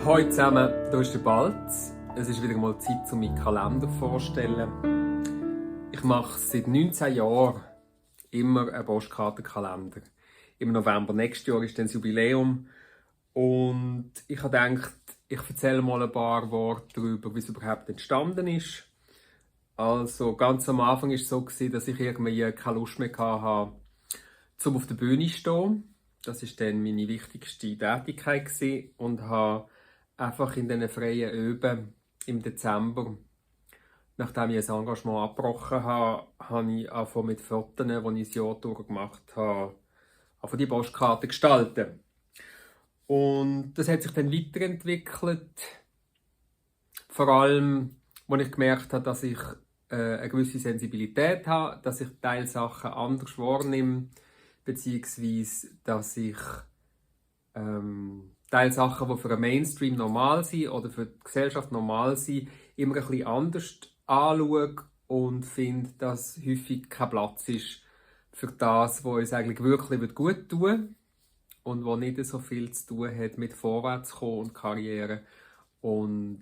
Hallo zusammen, hier ist der Balz. Es ist wieder mal Zeit, um meinen Kalender vorzustellen. Ich mache seit 19 Jahren immer einen Postkartenkalender. Im November nächstes Jahr ist dann das Jubiläum. Und ich habe gedacht, ich erzähle mal ein paar Worte darüber, wie es überhaupt entstanden ist. Also ganz am Anfang war es so, dass ich irgendwie keine Lust mehr hatte, zum auf der Bühne zu stehen. Das war dann meine wichtigste Tätigkeit und habe einfach in diesen freien Öben im Dezember, nachdem ich ein Engagement abgebrochen habe, habe ich angefangen mit Fotos, die ich ein Jahr durchgemacht habe, die Postkarten gestalten. Und das hat sich dann weiterentwickelt. Vor allem, als ich gemerkt habe, dass ich eine gewisse Sensibilität habe, dass ich Teilsachen anders wahrnehme, beziehungsweise dass ich Teilsachen, die für den Mainstream normal sind oder für die Gesellschaft normal sind, immer ein bisschen anders anschaue und finde, dass häufig kein Platz ist für das, was uns eigentlich wirklich gut tun würde und was nicht so viel zu tun hat mit Vorwärtskommen und Karriere und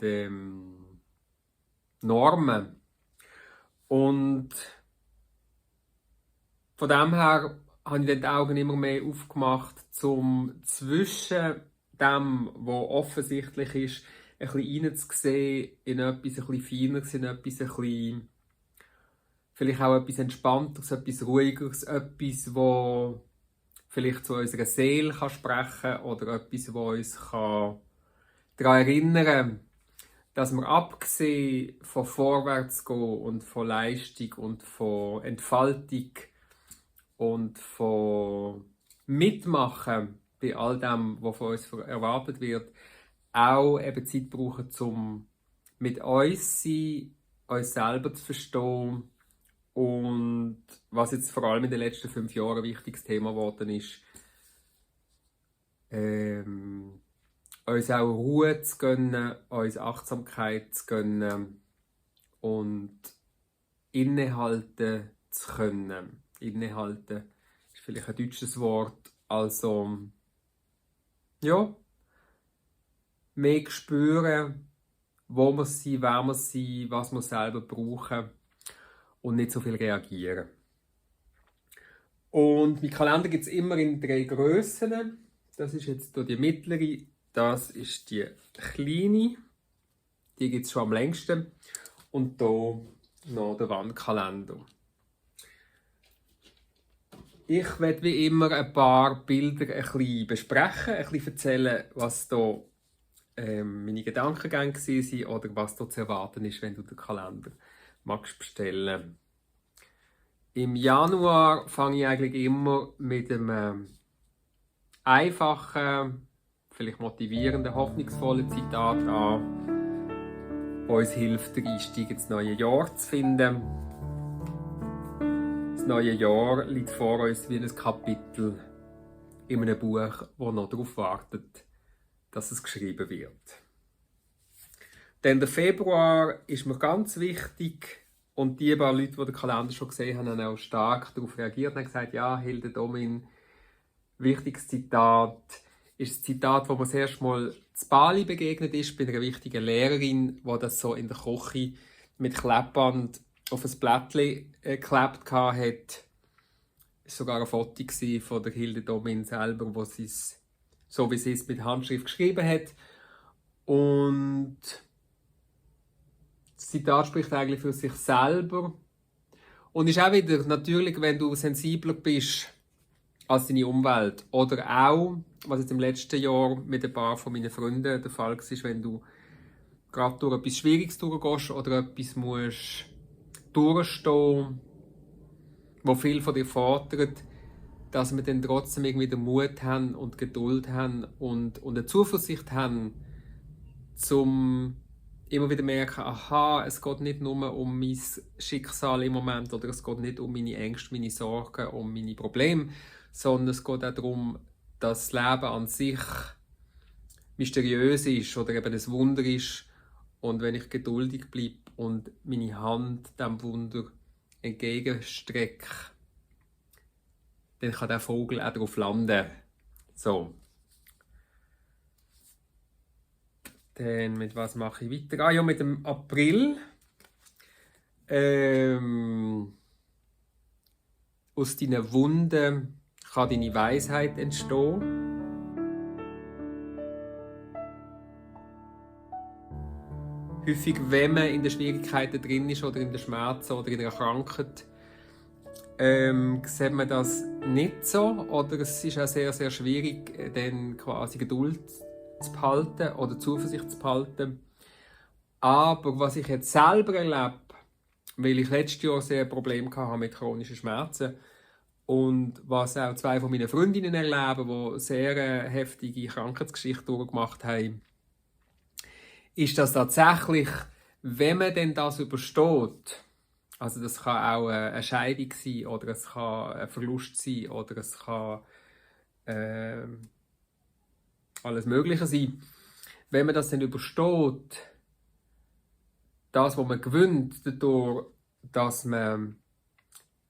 Normen. Und von dem her habe ich dann die Augen immer mehr aufgemacht, um zwischen dem, was offensichtlich ist, ein bisschen reinzusehen in etwas ein bisschen Feineres, in etwas ein bisschen, vielleicht auch etwas Entspannteres, etwas Ruhigeres, etwas, das vielleicht zu unserer Seele kann sprechen oder etwas, das uns daran erinnern kann, dass wir abgesehen von Vorwärtsgehen und von Leistung und von Entfaltung und von Mitmachen bei all dem, was von uns erwartet wird, auch eben Zeit brauchen, um mit uns zu sein, uns selber zu verstehen und was jetzt vor allem in den letzten 5 Jahren ein wichtiges Thema geworden ist, uns auch Ruhe zu gönnen, uns Achtsamkeit zu gönnen und innehalten zu können. Innehalten ist vielleicht ein deutsches Wort. Also, ja, mehr spüren, wo wir sind, wer wir sind, was wir selber brauchen und nicht so viel reagieren. Und mein Kalender gibt es immer in 3 Grössen. Das ist jetzt hier die mittlere, das ist die kleine, die gibt es schon am längsten. Und hier noch der Wandkalender. Ich werde wie immer ein paar Bilder ein bisschen besprechen, ein bisschen erzählen, was hier meine Gedankengänge waren oder was hier zu erwarten ist, wenn du den Kalender magst bestellen. Im Januar fange ich eigentlich immer mit einem einfachen, vielleicht motivierenden, hoffnungsvollen Zitat an, das uns hilft, den Einstieg ins neue Jahr zu finden. Das neue Jahr liegt vor uns wie ein Kapitel in einem Buch, das noch darauf wartet, dass es geschrieben wird. Denn der Februar ist mir ganz wichtig und die paar Leute, die den Kalender schon gesehen haben, haben auch stark darauf reagiert und haben gesagt, ja, Hilde Domin, wichtiges Zitat, ist das Zitat, das mir das erste Mal zu Bali begegnet ist, bei einer wichtigen Lehrerin, die das so in der Küche mit Klebband auf ein Blättchen geklebt hat. Es war sogar ein Foto von der Hilde Domin selber, wo sie es, so wie sie es mit Handschrift geschrieben hat. Und das Zitat spricht eigentlich für sich selber. Und ist auch wieder natürlich, wenn du sensibler bist als deine Umwelt. Oder auch, was jetzt im letzten Jahr mit ein paar von meinen Freunden der Fall war, wenn du gerade durch etwas Schwieriges durchgehst oder etwas musst durchstehen, wo viel von dir fordert, dass wir dann trotzdem irgendwie den Mut haben und Geduld haben und eine Zuversicht haben, zum immer wieder merken, aha, es geht nicht nur um mein Schicksal im Moment oder es geht nicht um meine Ängste, meine Sorgen, um meine Probleme, sondern es geht auch darum, dass das Leben an sich mysteriös ist oder eben ein Wunder ist. Und wenn ich geduldig bleibe und meine Hand dem Wunder entgegenstrecke, dann kann der Vogel auch darauf landen. So. Dann mit was mache ich weiter? Ja, mit dem April. Aus deinen Wunden kann deine Weisheit entstehen. Häufig, wenn man in den Schwierigkeiten drin ist oder in den Schmerzen oder in einer Krankheit, sieht man das nicht so. Oder es ist auch sehr, sehr schwierig, dann quasi Geduld zu behalten oder Zuversicht zu behalten. Aber was ich jetzt selber erlebe, weil ich letztes Jahr sehr Probleme hatte mit chronischen Schmerzen und was auch 2 von meinen Freundinnen erleben, die sehr heftige Krankheitsgeschichten durchgemacht haben, ist das tatsächlich, wenn man denn das übersteht, also das kann auch eine Scheidung sein oder es kann ein Verlust sein oder es kann alles Mögliche sein, wenn man das dann übersteht, das, was man gewinnt, dadurch, dass man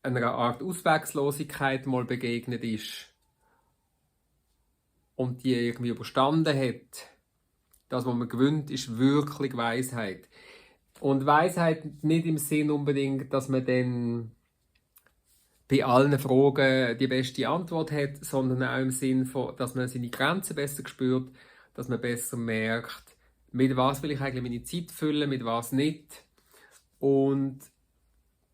einer Art Ausweglosigkeit mal begegnet ist und die irgendwie überstanden hat, das, was man gewinnt, ist wirklich Weisheit. Und Weisheit nicht im Sinn unbedingt, dass man dann bei allen Fragen die beste Antwort hat, sondern auch im Sinn von, dass man seine Grenzen besser spürt, dass man besser merkt, mit was will ich eigentlich meine Zeit füllen, mit was nicht. Und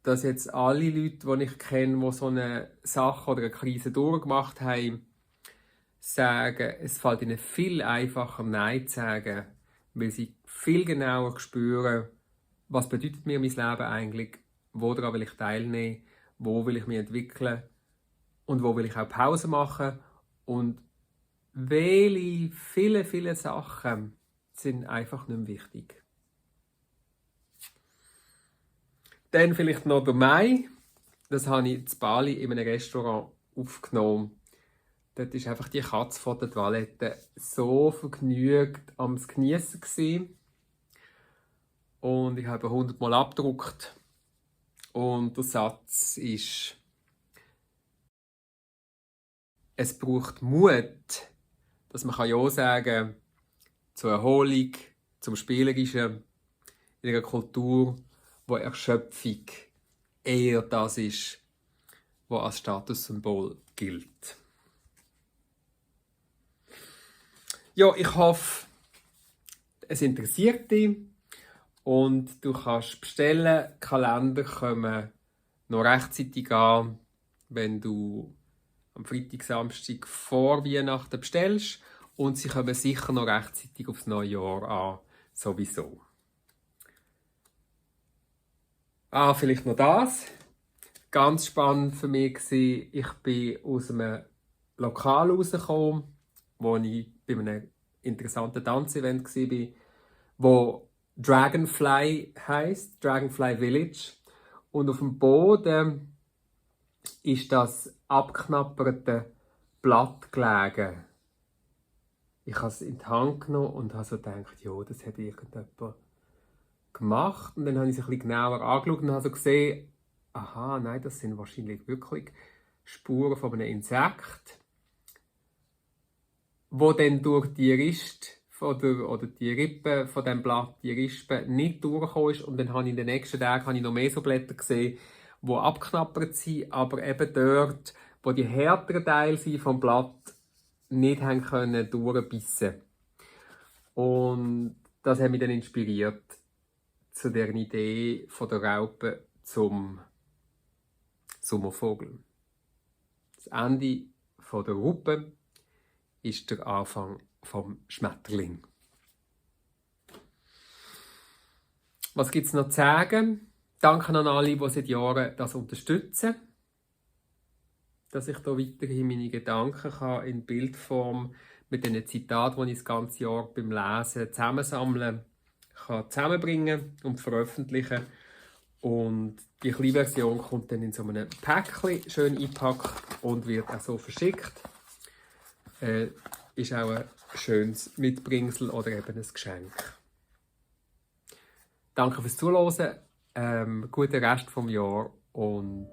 dass jetzt alle Leute, die ich kenne, die so eine Sache oder eine Krise durchgemacht haben, sagen, es fällt ihnen viel einfacher, Nein zu sagen, weil sie viel genauer spüren, was bedeutet mir mein Leben eigentlich, woran will ich teilnehmen, wo will ich mich entwickeln und wo will ich auch Pause machen und welche viele Sachen sind einfach nicht mehr wichtig. Dann vielleicht noch der Mai, das habe ich in Bali in einem Restaurant aufgenommen. Dort war einfach die Katze von der Toilette so vergnügt am Geniessen gewesen. Und ich habe 100 Mal abgedruckt. Und der Satz ist: Es braucht Mut, dass man Ja sagen kann zur Erholung, zum Spielerischen, in einer Kultur, wo Erschöpfung eher das ist, was als Statussymbol gilt. Ja, ich hoffe, es interessiert dich und du kannst bestellen. Die Kalender kommen noch rechtzeitig an, wenn du am Freitag, Samstag vor Weihnachten bestellst, und sie kommen sicher noch rechtzeitig aufs neue Jahr an, sowieso. Vielleicht noch das. Ganz spannend für mich war, ich bin aus einem Lokal rausgekommen, wo ich bei einem interessanten Tanzevent war, wo Dragonfly heisst, Dragonfly Village. Und auf dem Boden ist das abgeknapperte Blatt gelegen. Ich habe es in die Hand genommen und habe so gedacht, ja, das hat irgendjemand gemacht. Und dann habe ich es ein bisschen genauer angeschaut und habe so gesehen, aha, nein, das sind wahrscheinlich wirklich Spuren von einem Insekt, wo dann durch die Riste oder die Rippe von dem Blatt, die Rispe, nicht durchgekommen ist. Und dann habe ich in den nächsten Tagen noch mehr so Blätter gesehen, die abgeknappert sind, aber eben dort, wo die härteren Teile sind vom Blatt nicht haben können durchbissen. Und das hat mich dann inspiriert zu der Idee von der Raupe zum Sommervogel. Das Ende von der Raupe ist der Anfang vom Schmetterling. Was gibt es noch zu sagen? Danke an alle, die seit Jahren das unterstützen, dass ich hier weiterhin meine Gedanken kann in Bildform mit den Zitaten, die ich das ganze Jahr beim Lesen zusammensammeln kann, zusammenbringen und veröffentlichen. Und die kleine Version kommt dann in so einem Päckchen schön eingepackt und wird auch so verschickt. Ist auch ein schönes Mitbringsel oder eben ein Geschenk. Danke fürs Zuhören, guten Rest vom Jahr und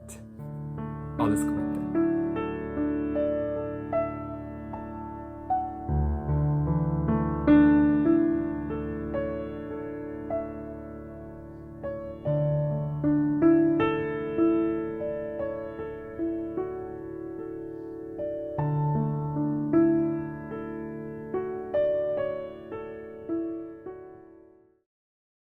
alles Gute.